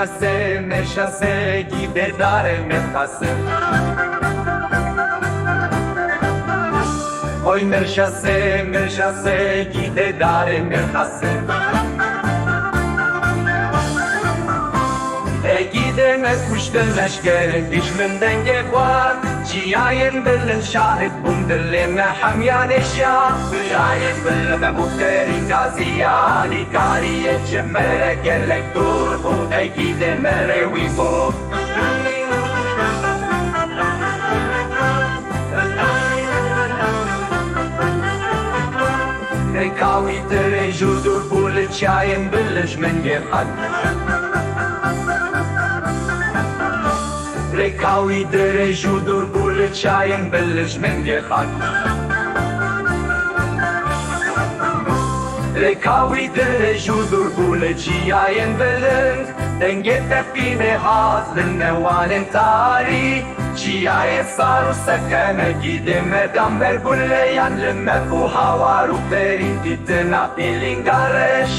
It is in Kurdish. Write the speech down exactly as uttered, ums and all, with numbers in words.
Şase, meşase, gîdê darê Mirxasim. Oy meşase, meşase, gîdê darê Mirxasim. Ê gîdê me kuştin leşkerin, dijmin dengê xwe. Çiyayên bilind şahid bûn, dilê me hemiyan êşiya. Çiyayên bilind me muxterî gaziya, nîkariyê ji me re gelek dûr bû. Ê gîdê me rê wî bû. Rêka wî dirêj û dûr bû li çiyayên bilind ji min gêr xan. Rêka wî dirêj û dûr bû li çiyayên bilind ji min gêr xan. Rêka wî dirêj û dûr bû li çiyayên bilind. Dengê teqînê hat li newanên tarî. Çiyayê sar û seqeme gîdê me dan ber guleyan li me bû hawar û berî dîtina pîlinga reş.